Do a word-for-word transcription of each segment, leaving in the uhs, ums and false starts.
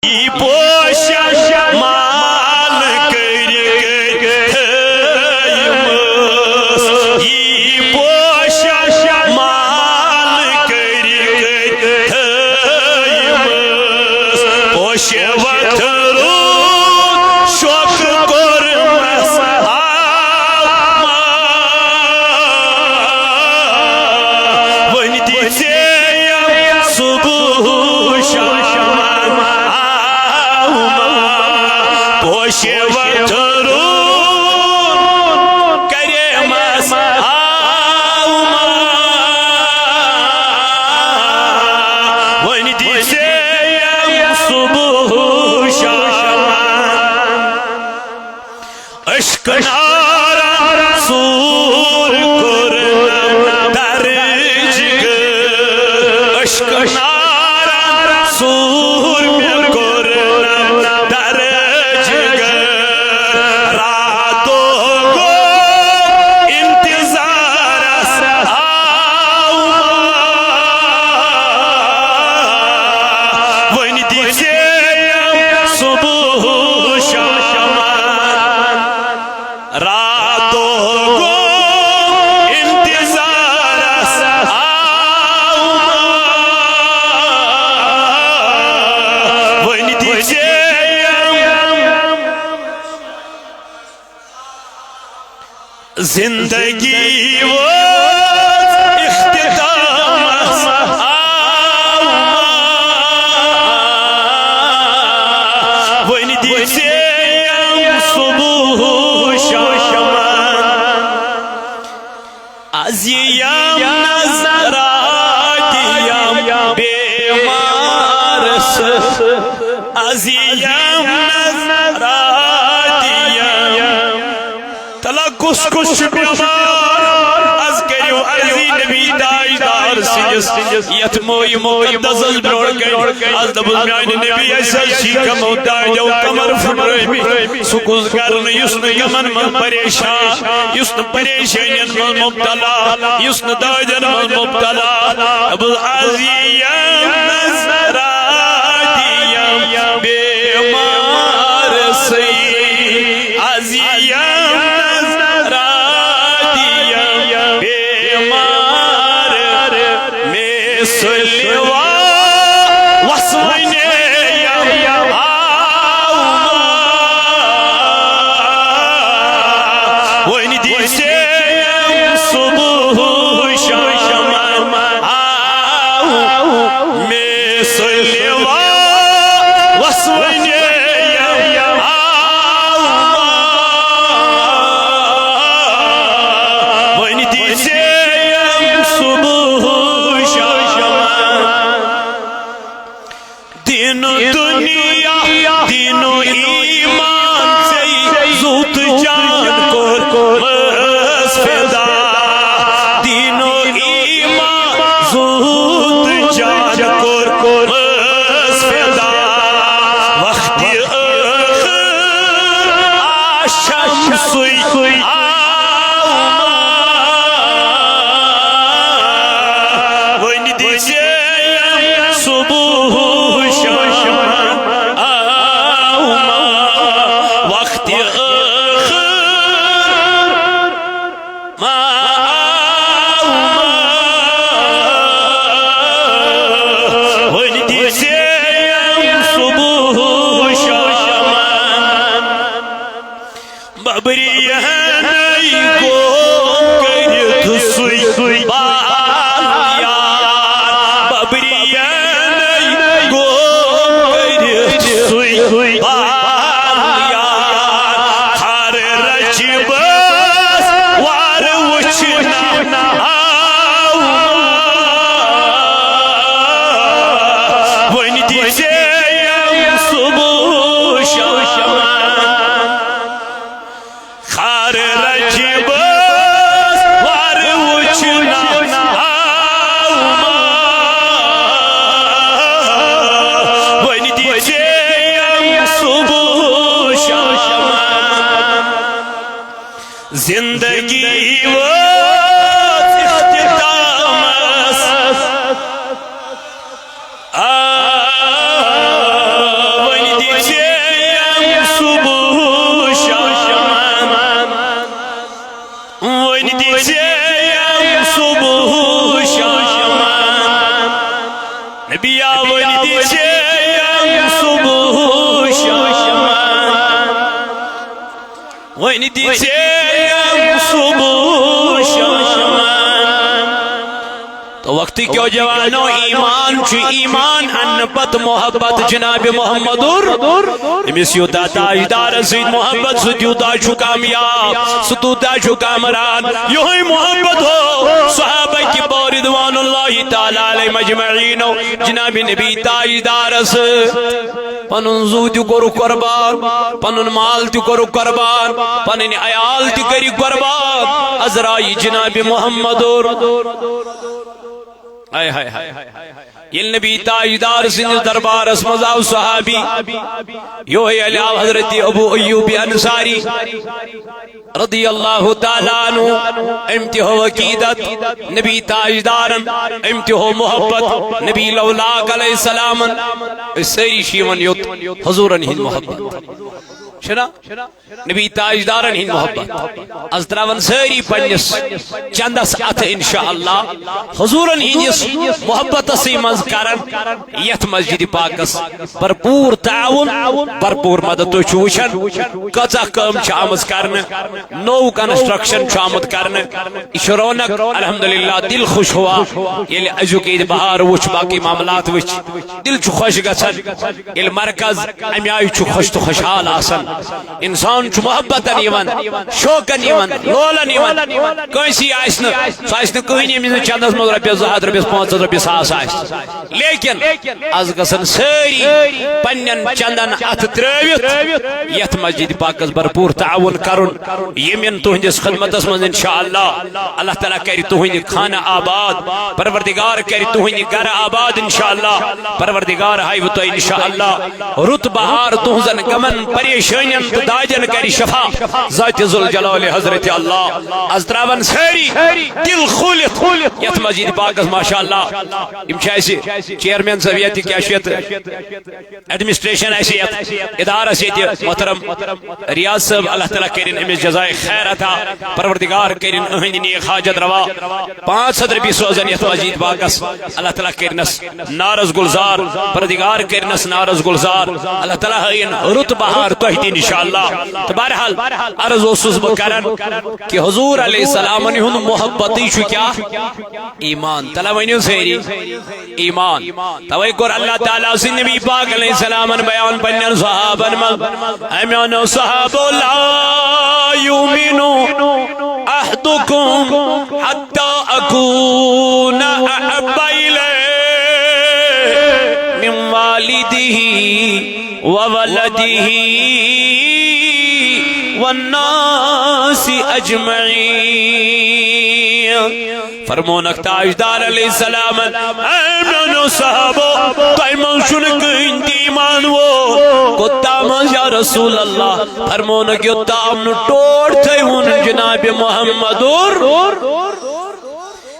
یہِ پوشہ مال کٔرِتھ تھٲیمٕژ، یہِ پوشہ مال کٔرِتھ تھٲیمٕژ، پوشہِ وتھرُک شوق کوٚرمس آما۔ وۄنۍ دِژے صبح شام آوما، پوشہِ وتھرُک کریمس آوما۔ وۄنۍ دِژے صبح شام۔ اشکہٕ نارن سوٗر کوٚرنم درج گر، اشکہٕ نارن سوٗر مےٚ کوٚرنم درج گر۔ راتو گوٚو انتظارس آوما، وۄنۍ دِژے صبح شام۔ راتو گوٚو انتظارس آوما، وۄنۍ دِژے زندگی وٲژ اختتامس آوما، وۄنۍ دِژے صبح شام۔ از یم نظرات یم بیمارس، از یم نظرات یم تلا کُس کُس چھُ بیمار؟ از کٔرِو عرضی نبی تاجدار سٕنٛدِس یتھ مویہِ مقدسس برونٛٹھ کنہِ۔ از دوٚپُس، میانہِ نبی، اسہِ حظ چھِ غمو دادیو کمر پھُٹرٲومٕتۍ۔ سُہ کُس گرٕ نہٕ یُس نہٕ غمن منٛز پریشان، یُس نہٕ پریشٲنین منٛز مبتلا، یُس نہٕ دادین منٛز مبتلا۔ دوٚپُس، از یِم نظرات یِم بیمار سٕے، از یِم نظرات یِم بیمار، مےٚ سُلہِ وا وس ونے یِم آوما۔ وۄنۍ دِژے صبح شام آو، مےٚ سُلہِ وا وس ونے یِم آوما۔ وۄنۍ دِژے صبح شام۔ دین دنیا، دین ایمان ژے زوت جان کوٚر مس فدا۔ دین ایمان زوت جان کوٚر مس فدا۔ وقت ٲخر آشم سُے آوما۔ وۄنۍ دِژے صبح شام آوما۔ وقت ٲخر ما آوما۔ وۄنۍ دِژے صبح شام۔ ببرینَے گوٚو کٔرِتھ سُے بال یار۔ ببرینَے گوٚو کٔرِتھ سُے بال یار۔ خر رجبس وار وٕچھنہٕ آو۔ وۄنۍ دِژے صبح شام۔ خار رجبس وار وٕچھنہٕ آوما۔ وۄنۍ دِژے صبح شام۔ زندگی وٲژ اختتامس۔ آ، دِژے أمۍ صُبحُ شامن۔ تو وقت کیو جوانو، ایمان چھُ، ایمان انہٕ پتہٕ محبت جناب محمدُر۔ أمِس یوٗتاہ تاجدارس سۭتۍ محبت، سُہ تیوٗتاہ چھُ کامیاب، سُہ تیوٗتاہ چھُ کامران۔ یِہوٚے محبت ہو صحابہ کبار رضوان اللہ تعالیٰ علیہم اجمعینو جناب نبی تاجدارس۔ پنُن زُو تہِ کوٚرُکھ قربان، پنُن مال تہِ کوٚرُکھ قربان، پنٕنۍ عیال تہِ کٔرِکھ قربان۔ عذرا جناب محمدُر۔ ہاے ہاے ہاے۔ ییٚلہِ نبی تاجدار سٕنٛدِس دربارس منٛز آو صحابی، یِہوٚے علی آو حضرت ابو ایوب انصاری رضی اللہ تعالیٰ عنہ۔ أمۍ تہِ ہٲو عقیدت، نبی تاجدارن، أمۍ تہِ ہٲو محبت نبی لولاک علیہ السلامن۔ أسۍ سٲری چھِ یِوان یوٚت حضوٗرن ہٕنٛز محبت، چھُنہ؟ نبی تاجدارن ہٕنٛز محبت۔ از تراون سٲری پننِس چندس اتھٕ انشاءاللہ۔ حضوٗرن ہٕنٛدِس محبتسٕے منٛز کرن یتھ مسجد پاکس بھرپوٗر تعاون، بھرپوٗر مدد۔ تُہۍ چھِو وٕچھان کۭژاہ کٲم چھِ آمٕژ کرنہٕ، نوٚو construction چھُ آمُت کرنہٕ۔ یہِ چھُ رونق، الحمدللہ، دل خوش ہوا۔ ییٚلہِ أزیُک عید بہار وٕچھ، باقٕے معاملات وٕچھ، دل چھُ خۄش گژھان۔ ییٚلہِ مرکز امہِ آیہِ چھُ خۄش تہٕ خۄشحال آسان، انسان چھُ محبتن یِوان، شوقن یِوان، لولن یِوان۔ کٲنٛسی آسہِ نہٕ، سُہ آسہِ نہٕ کٕہٕنۍ، ییٚمِس نہٕ چندس منٛز رۄپیس زٕ ہتھ، رۄپیس پانٛژھ ہتھ، رۄپیس ساس آسہِ۔ لیکن از گژھن سٲری پننٮ۪ن چندن اتھٕ ترٲوِتھ یتھ مسجد پاکس بھرپوٗر تعاون کرُن، ییٚمٮ۪ن تُہنٛدِس خدمتس منٛز انشاءاللہ اللہ تعالیٰ کرِ تُہنٛدِ خانہٕ آباد، پروردگار کرِ تُہنٛدِ گرٕ آباد انشاءاللہ، پروردگار ہاوِ تۄہہِ انشاءاللہ رُت بہار، تُہنٛزن غمن، پریشٲنین تہٕ دادٮ۪ن کرِ شفا ذات ذوالجلال حضرت اللہ۔ از تراون سٲری دل کھوٗلِتھ یتھ مسجد پاکس، ماشاءاللہ۔ یِم چھِ اسہِ چیئرمین صٲب ییٚتہِ، کیٛاہ چھُ یتھ administration آسہِ یتھ ادارس ییٚتہِ، محترم ریاض صٲب، اللہ تعالیٰ کٔرِن أمِس جزائے خیر عطا، پروردگار کٔرِن أہنٛدِ نیک حاجت روا۔ پانٛژھ ہتھ رۄپیہِ سوزن یتھ مسجد پاکس، اللہ تعالیٰ کٔرِنس نارس گلزار، پروردگار کٔرِنس نارس گلزار، اللہ تعالیٰ ہٲیِن رُت بہار تۄہہِ تہِ انشاءاللہ۔ تہٕ بہرحال عرض اوسُس بہٕ کران کہِ حضور علیہ السلامن ہُنٛد محبتٕے چھُ کیٛاہ؟ ایمان۔ تلہ ؤنِو سٲری، ایمان۔ توے کوٚر اللہ تعالیٰ سٕنٛدِ نبی پاک علیہ السلامن بیان پننٮ۪ن صحابن منٛز۔ اے میانیو صحابو، لا یؤمن احدکم حتی اکون احب الیہ من والدہ وولدہ والناس اجمعین۔ فرمونکھ تاجدار علیہ السلام، اے میانیو صحابو، تۄہہِ منٛز چھُنہٕ کٕہٕنۍ تہِ ایمان وول۔ کوٚت تام حظ یا رسول اللہ؟ فرمونکھ، یوٚت تام نہٕ ٹوٹھ تھٲیہُن جناب محمدُر۔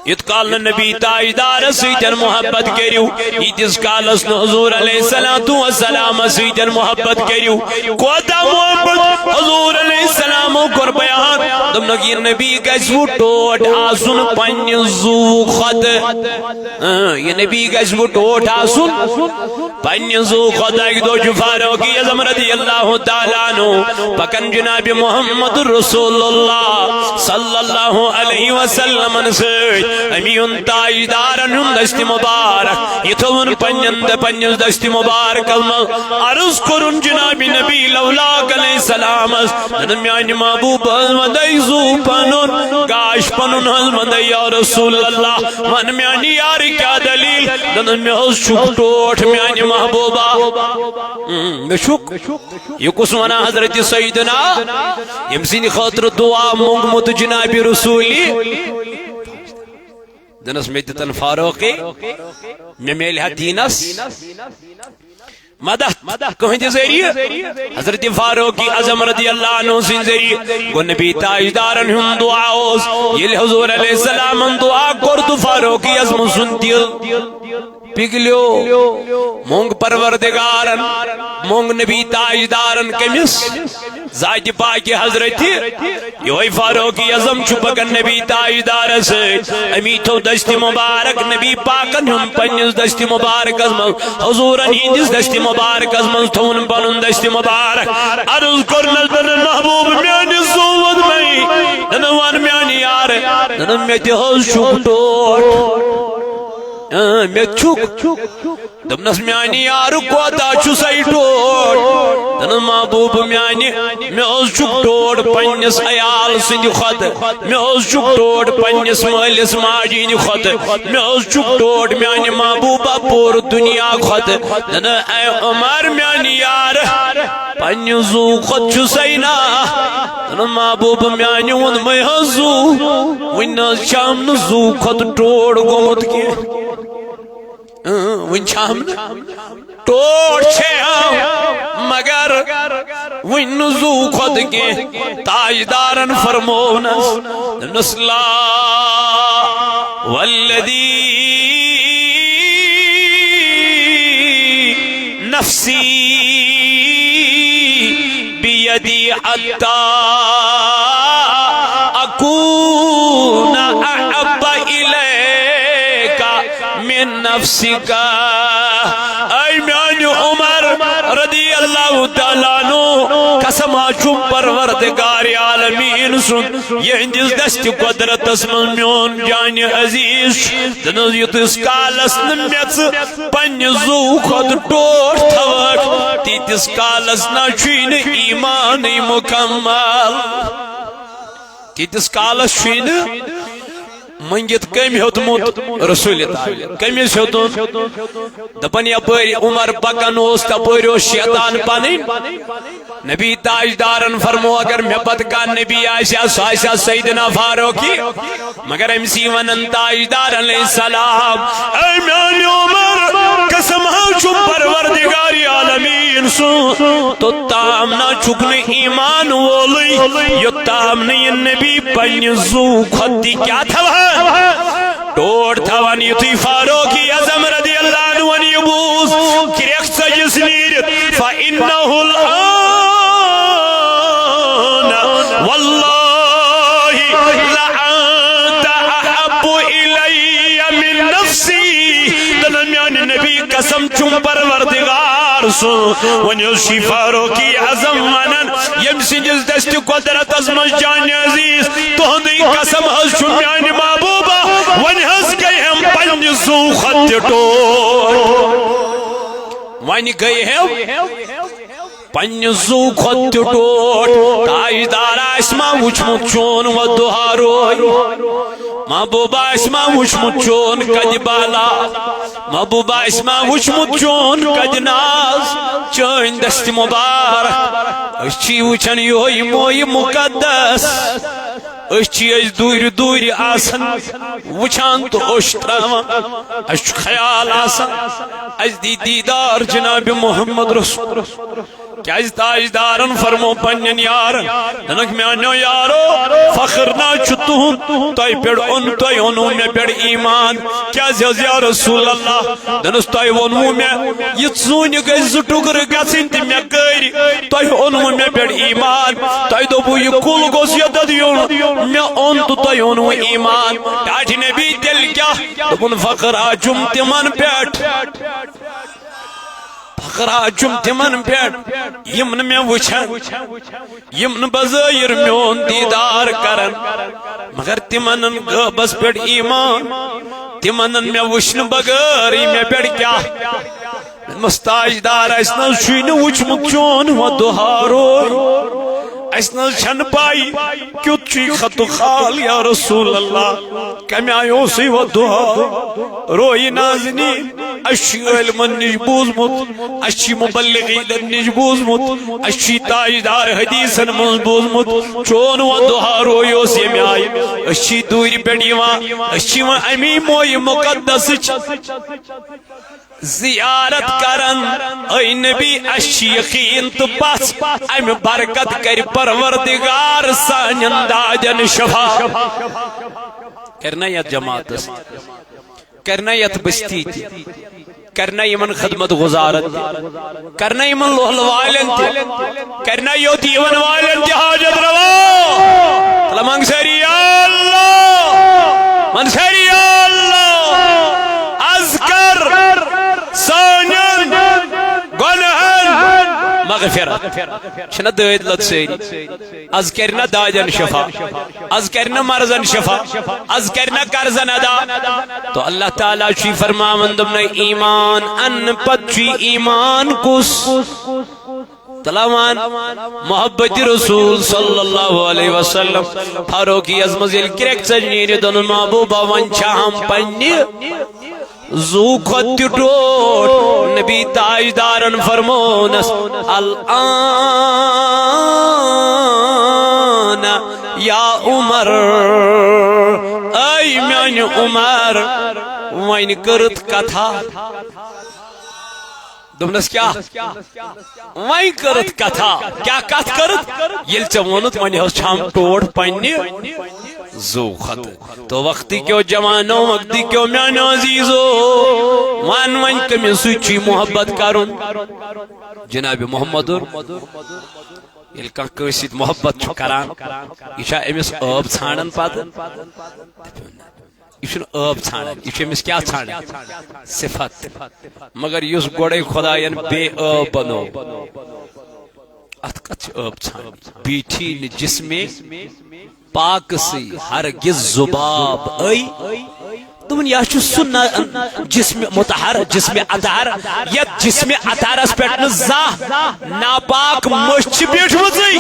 یوٚت کال نہٕ نبی تاجدارس سۭتۍ محبت کٔرِو، ییٖتِس کالس نہٕ حضور علیہ الصلوۃ والسلام سۭتۍ محبت کٔرِو۔ کوتاہ محبت؟ حضور علیہ السلامو کوٚر بیان، دوٚپنکھ، یہِ نبی گژھِ وۄنۍ ٹوٹھ آسُن پننہِ زُوٕ کھۄتہٕ۔ اۭں، یہِ نبی گژھِ وۄنۍ ٹوٹھ آسُن پننہِ زُوٕ کھۄتہٕ۔ اکہِ دۄہ چھُ فاروق اعظم رضی اللہ تعالیٰ عنہ پکان جناب محمد رسول اللہ صلی اللہ علیہ وسلمن سۭتۍ۔ أمی اوٚن تاجدارن ہُنٛد دستِ مبارک، یہِ تھوٚوُن پننٮ۪ن تہٕ پننِس دستِ مبارکس منٛز۔ عرض کوٚرُن جناب نبی لولاک علیہ السلامس، دوٚپُن، میانہِ محبوبہ حظ وندے زُو پنُن، گاش پنُن حظ وندے یا رسول اللہ، ون میانہِ یارٕ کیٛاہ دلیل؟ دوٚپُن، مےٚ حظ چھُکھ ٹوٹھ میانہِ محبوبہ۔ اۭں، مےٚ چھُکھ۔ یہِ کُس ونان؟ حضرت سیدنا، ییٚمہِ سٕنٛدِ خٲطرٕ دعا موٚنگمُت جناب رسولی۔ دنس مےٚ دِتن فاروقے، مےٚ میلہِ ہا دیٖنس مدد کٕہٕنٛدِ ذٔریعہٕ؟ حضرت فاروق اعظم رضی اللہ عنہ سٕنٛدِ ذٔریعہٕ۔ گوٚو نبی تاجدارن ہُنٛد دعا اوس، ییٚلہِ حضور علیہ السلامن دعا کوٚر تہٕ فاروق اعظم سُنٛد دِل پِگلیو۔ موٚنگ پروردگارن، موٚنگ نبی تاجدارن کٔمِس؟ ذاتِ پاکِ حضرتِ۔ یِہوٚے فاروق اعظم چھُ پکان نبی تاجدارس سۭتۍ۔ أمی تھوٚو دستِ مبارک نبی پاکن ہُنٛد پننِس دستِ مبارکس منٛز، حضوٗرن ہٕنٛدِس دستِ مبارکس منٛز تھوٚوُن پنُن دستِ مبارک۔ عرض کوٚرنس، دوٚپنس، محبوب میٲنِس زُو مےٚ تہِ حظ چھُکھ ٹوٹھ۔ اۭں، مےٚ تہِ چھُکھ۔ دوٚپنَس، میٛانہِ یارٕ کوتاہ چھُ سَے ٹوٹھ؟ دوٚپنَس، محبوب میٛانہِ، مےٚ حظ چھُکھ ٹوٹھ پنٛنِس عیال سٕنٛدِ کھۄتہٕ، مےٚ حظ چھُکھ ٹوٹھ پنٛنِس مٲلِس ماجہِ ہِنٛدِ کھۄتہٕ، مےٚ حظ چھُکھ ٹوٹھ میٛانہِ محبوبہ پوٗرٕ دُنیا کھۄتہٕ۔ دوٚپنَس، اے عمر، میٛانہِ یارٕ، پننہِ زُو کھۄتہٕ چھُ سَے نا۔ دوٚپُن، محبوب میانہِ، ووٚنمَے حظ زُو، وُنہِ نہ حظ چھَم نہٕ زُو کھۄتہٕ ٹوٹھ گوٚمُت کینٛہہ۔ اۭں، وُنہِ چھَم نہٕ۔ ٹوٹھ چھَم، مگر وُنہِ نہٕ زُو کھۄتہٕ کینٛہہ۔ تاجدارن فرموونس، دوٚپنس، لا والذی نفسی بیدی حتی اکون احب الیک من نفسک۔ اے میانہِ عمر رضی اللہ تعالیٰ عنہ، قسم ہا چھُم پروردگار عالمین سُنٛد، یِہنٛدِس دستِ قدرتس منٛز میون جانِ عزیز چھُ۔ دوٚپنس، یُتس کالس نہٕ مےٚ ژٕ پننہِ زُو کھۄتہٕ ٹوٹھ تھاوکھ، تیٖتِس کالس نہ چھُے نہٕ ایمانٕے مکمل۔ تیٖتِس کالس چھُے نہٕ۔ مٔنگِتھ کٔمۍ ہیوٚتمُت؟ رسول تعالیٰ۔ کٔمِس ہیوٚتُن؟ دپان یپٲرۍ عمر پکان اوس، تپٲرۍ اوس شیطان پنٕنۍ۔ نبی تاجدارن فرمو، اگر مےٚ پتہٕ کانٛہہ نبی آسہِ ہا، سُہ آسہِ ہا سیدنا فاروقی۔ مگر أمۍ سی ونان تاجدار علیہ السلام، اے میانہِ عمر، قسم ہا چھُ پروردگار عالمین سُنٛد، توٚتام نہ چھُکھ نہٕ ایمان وولٕے، یوٚتام نہٕ یہِ نبی پننہِ زُو کھۄتہٕ تہِ کیٛاہ تھاوہا؟ ٹوٹھ تھاوان۔ یُتھُے فاروق اعظم رضی اللہ عنہ یہِ بوٗز، کرٛیکھ ژٔجِس نیٖرِتھ، فإنه الآن واللہ لأنت أحب إلی من نفسی۔ دپان میانہِ نبی قسم چھُم پروردگار سُنٛد، وۄنۍ اوس شی فاروق اعظم ونان، ییٚمہِ سٕنٛدِس دستِ قدرتس منٛز جانِ عزیز، تُہُنٛدُے قسم حظ چھُ میانہِ محبوبہ، وۄنۍ حظ گٔے ہم پننہِ زُو کھۄتہٕ تہِ ٹوٹھ۔ وۄنۍ گٔے ہم پننہِ زُو کھۄتہٕ تہِ ٹوٹھ۔ تاجدار آسہِ ما وُچھمُت چون وۄدُہا روے؟ محبوبہ آسہِ ما وُچھمُت چون قدِ بالا؟ محبوبہ آسہِ ما وُچھمُت چون قدِ ناز؟ چٲنۍ دستِ مبارک، أسۍ چھی وُچھان یِہوٚے مویہِ مُقدس۔ أسۍ چھی أسۍ دوٗرِ دوٗرِ آسان وُچھان تہٕ اوٚش تراوان۔ اَسہِ چھُ خیال آسان، اَسہِ دی دیٖدار جناب محمد رسول۔ کیازِ تاجدارن فرمو پننٮ۪ن یارن، دوٚپنکھ، میانیو یارو، فخر نہ چھُ تُہُنٛد، تۄہہِ پٮ۪ٹھ اوٚن، تۄہہِ اوٚنوُ مےٚ پٮ۪ٹھ ایمان۔ کیازِ حظ یا رسول اللہ؟ دوٚپنس، تۄہہِ ووٚنوُ مےٚ، یہِ ژوٗنہِ گژھِ زٕ ٹُکرٕ گژھٕنۍ تہٕ مےٚ کٔرۍ، تۄہہِ اوٚنوُ مےٚ پٮ۪ٹھ ایمان۔ تۄہہِ دوٚپوُ، یہِ کُل گوٚژھ یوٚتتھ یُن، مےٚ اوٚن تہٕ تۄہہِ اوٚنوُ ایمان۔ ٹاٹھۍ نبی تیٚلہِ کیٛاہ؟ دوٚپُن، فخر ہا چھُم تِمن پٮ۪ٹھ، فخر ہا چھُم تِمن پٮ۪ٹھ، یِم نہٕ مےٚ وٕچھن، یِم نہٕ بظٲہِر میون دیٖدار کرن، مگر تِمن ان غٲبس پٮ۪ٹھ ایمان، تِمن ان مےٚ وٕچھنہٕ بغٲرٕے مےٚ پٮ۪ٹھ کیٛاہ۔ مستاجدار، اَسہِ نہ حظ چھُے نہٕ وٕچھمُت چون وۄدُہا روے، اَسہِ نہ حظ چھَنہٕ پَے کیُتھ چھُے خط و خال یا رسول اللہ، کَمہِ آیہِ اوسُے وۄدُہا روے نازنیٖن؟ اَسہِ چھُ عٲلمَن نِش بوٗزمُت، اَسہِ چھُ مُبلِغیٖنَن نِش بوٗزمُت، اَسہِ چھُ تاجدار حدیثن منٛز بوٗزمُت، چون وۄدُہا روے اوس ییٚمہِ آیہِ۔ أسۍ چھِ دوٗرِ پٮ۪ٹھ یِوان، أسۍ چھِ یِوان اَمی مویہِ مُقدسٕچ زیارت کران۔ اے نبی، اَسہِ چھِ یقیٖن تہٕ پژھ، اَمہِ برکت کرِ پروردگار سانٮ۪ن دادٮ۪ن شفا۔ کرنا یتھ جماعتس، کرنا یتھ بستی تہِ، کرنا یِمن خدمت گزارن تہِ، کرنا یِمن لوہل والٮ۪ن تہِ، کرنا یوت یِوان والٮ۪ن تہِ حاجت روا۔ تلہ منگ سٲری یا اللہ، من سٲری یا اللہ۔ از کر سانٮ۪ن گۄنہن مغفرت۔ چھِنہ دٲدۍ لد سٲری؟ از کرِ نہ دادٮ۪ن شفا، از کرِ نہ مرضن شفا، از کرِ نہ قرضن ادا۔ تو اللہ تعالیٰ چھُے فرماوان، دوٚپنَے، ایمان اَنہٕ پتہٕ چھُے ایمان کُس؟ تلاوان محبت رسول صلی اللہ علیہ وسلم۔ فاروقی اعظمس ییٚلہِ کرٛٮ۪کھ ژٔج نیرِ، دوٚپُن، محبوبہ، وۄنۍ چھام پننہِ زُو کھۄتہٕ تہِ ٹوٹھ۔ نبی تاجدارن فرمونس، الآن یا عمر، اے میانہِ عمر، وۄنۍ کٔرٕتھ کتھا۔ دوٚپنس، کیٛاہ؟ وۄنۍ کٔرٕتھ کتھا۔ کیٛاہ کتھ کٔرٕتھ؟ ییٚلہِ ژےٚ ووٚنُتھ، وۄنۍ حظ چھام ٹوٹھ پننہِ زُو کھۄتہٕ۔ تو وقتی کیو جوانو، وقتی کیو میانیو عزیزو، وَن وۄنۍ کٔمِس سۭتۍ چھُے محبت کرُن؟ جناب محمد اور۔ ییٚلہِ کانٛہہ کٲنٛسہِ سۭتۍ محبت چھُ کران، یہِ چھا أمِس ٲب ژھانڈان پتہٕ؟ یہِ چھُنہٕ ٲب ژھانڈان، یہِ چھُ أمِس کیٛاہ ژھانڈان؟ صفت۔ مگر یُس گۄڈَے خۄدایَن بے ٲب بنوو، اتھ کتھ چھِ ٲب ژھانڈٕنۍ؟ بیٖٹھی نہٕ جسمِ پاکسٕے ہرگز ذباب۔ أے دوٚپُن، یا چھُ سُہ نہ جسمِ مطہر، جسمِ اطہر، یتھ جسمِ اطہرس پٮ۪ٹھ نہٕ زانٛہہ ناپاک مٔچھ چھِ بیٖٹھمٕژٕے۔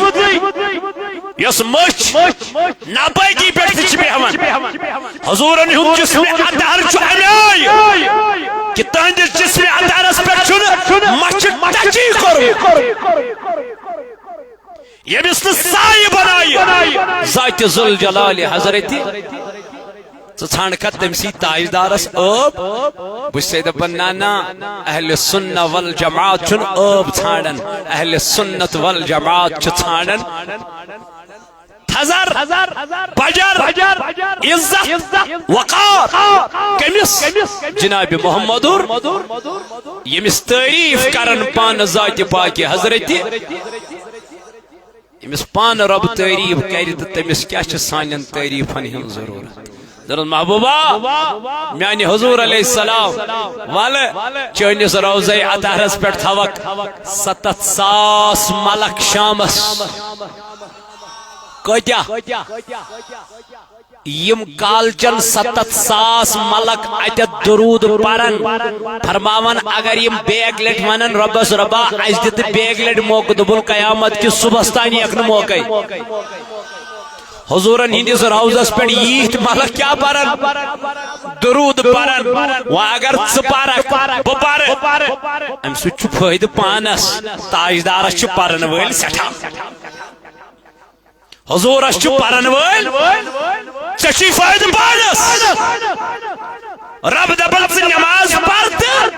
یۄس مٔچھ ناپٲکی پٮ۪ٹھ تہِ چھِ بیٚہوان۔ حضوٗرن ہُنٛد جسمِ اطہر چھُ اَمہِ آیہِ کہِ تہنٛدِس جسمِ اطہرس پٮ۪ٹھ چھُنہٕ مَچھِ ٹچی کوٚرمُت۔ ییٚمِس نہٕ سایہِ بنایہِ ذاتِ ذوالجلالِ حضرتِ، ژٕ ژھانٛڈکھا تٔمۍ سٕے تاجدارس ٲب؟ بہٕ چھُسے دپان، نہ، نہ، اہلِ سنہ والجماعت چھُنہٕ ٲب ژھانٛڈان، اہلِ سنت والجماعت چھِ ژھانٛڈان تھزر، بجر، عزت، وقار۔ کٔمِس؟ جناب محمد اور۔ ییٚمِس تعریف کرن پانہٕ ذاتِ پاکِ حضرتِ۔ ییٚمِس پانہٕ رۄب تعریف کرِ تہٕ تٔمِس کیٛاہ چھِ سانٮ۪ن تعریفن ہٕنٛز ضروٗرت؟ دوٚپُن، محبوبہ، میانہِ حضوٗر علیہ السلام، ولہٕ چٲنِس روضے اطہرس پٮ۪ٹھ تھاوکھ ستتھ ساس ملک شامس۔ کٲتیاہ؟ یِم کالچن ستتھ ساس ملک اتٮ۪تھ درود پرن، فرماوان، اگر یِم بیٚیہِ اکہِ لٹہِ ونن، رۄبس، رۄبا، اسہِ دِ تہٕ بیٚیہِ اکہِ لٹہِ موقعہٕ، دوٚپُن، قیامت کِس صبحس تام یِیَکھ نہٕ موقعے۔ حضوٗرن ہٕنٛدِس روضس پٮ۪ٹھ ییٖتۍ ملک کیٛاہ پرن؟ درود پرن۔ وۄنۍ اگر ژٕ پرکھ، بہٕ پرٕ، امہِ سۭتۍ چھُ فٲیدٕ پانس، تاجدارس چھِ پرن وٲلۍ سٮ۪ٹھاہ۔ حضوٗرس چھِ پرن وٲلۍ، ژےٚ چھُے فٲیدٕ پانس۔ رب دپان، ژٕ نماز پر تہٕ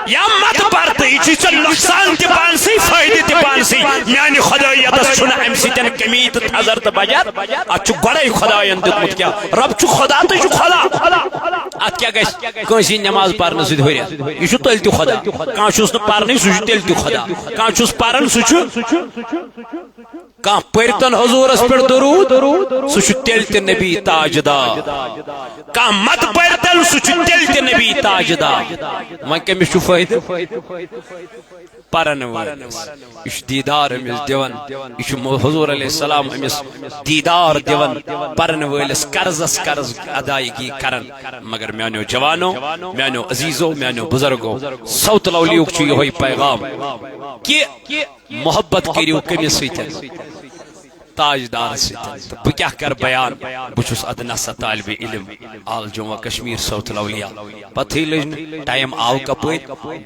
یا مت پر تہٕ، یہِ چھُے ژےٚ نۄقصان تہِ پانسٕے، فٲیدٕ تہِ پانسٕے۔ میانہِ خدٲیتس چھُنہٕ امہِ سۭتۍ کمی تہٕ تھزر تہٕ بجر، اتھ چھُ گۄڈے خداین دیُتمُت کیٛاہ؟ رب چھُ خدا، تُہۍ چھِو خدا۔ اتھ کیٛاہ گژھِ؟ کٲنٛسہِ ہٕنٛدِ نماز پرنہٕ سۭتۍ ہُرٮ۪ر، یہِ چھُ تیٚلہِ تہِ خدا۔ کانٛہہ چھُس نہٕ پرنٕے، سُہ چھُ تیٚلہِ تہِ خدا۔ کانٛہہ چھُس پران، سُہ چھُ کانٛہہ پٔرۍتن حضوٗرس پٮ۪ٹھ درود، سُہ چھُ تیٚلہِ تہِ نبی تاجدار۔ کانٛہہ مت پٔرۍتن، سُہ چھُ تیٚلہِ تہِ نبی تاجدار۔ وۄنۍ کٔمِس چھُ فٲیدٕ؟ پرن وٲلِس۔ یہِ چھُ دیٖدار أمِس دِوان، یہِ چھُ مو-، حضوٗر علیہ السلام أمِس دیٖدار دِوان، پرن وٲلِس قرضس قرض ادائیگی کران۔ مگر میانیو جوانو، میانیو عزیزو، میانیو بزرگو، صوت الاولیاہُک چھُ یِہوٚے پیغام کہِ محبت کٔرِو کٔمِس سۭتۍ؟ تاجدارس سۭتۍ۔ تہٕ بہٕ کیٛاہ کرٕ بیان؟ بہٕ چھُس ادنیٰ سا طالبِ علم آل جموں و کشمیر صوت الاولیاء۔ پتہٕے لٔج نہٕ ٹایم آو کپٲرۍ،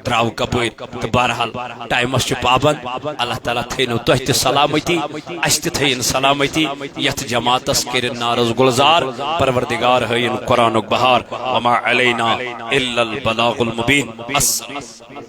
درٛاو کپٲرۍ۔ تہٕ بہرحال ٹایمس چھِ پابند۔ اللہ تعالیٰ تھٲینو تۄہہِ تہِ سلامتی، اسہِ تہِ تھٲیِن سلامتی۔ یتھ جماعتس کٔرِن نارس گلزار، پروردگار ہٲیِن قرآنُک بہار۔ وما علینا الا البلاغ المبین۔ السلام۔